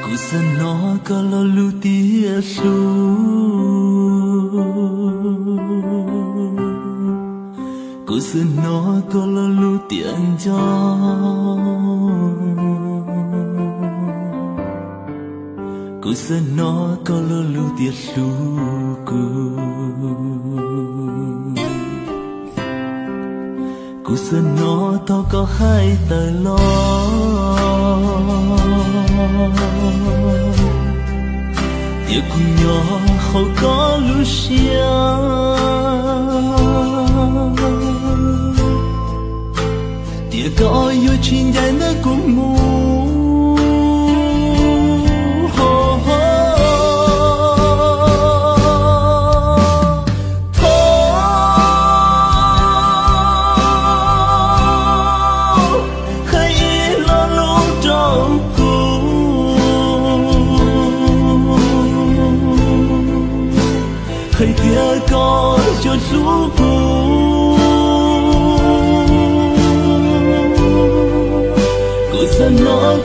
Kuv xav hnov koj lo lus tias hlub, kuv xav hnov koj lo lus tias nco, kuv xav hnov koj lo lus tias hlub kuv. Kuv xav hnov tau koj hais tawm los tias kuv nyob hauv koj lub siab, tias koj yuav tsis ncaim ntawm kuv mus. Thov hais ib lo lus rau kuv, hais tias koj yuav hlub kuv. Kuv xav hnov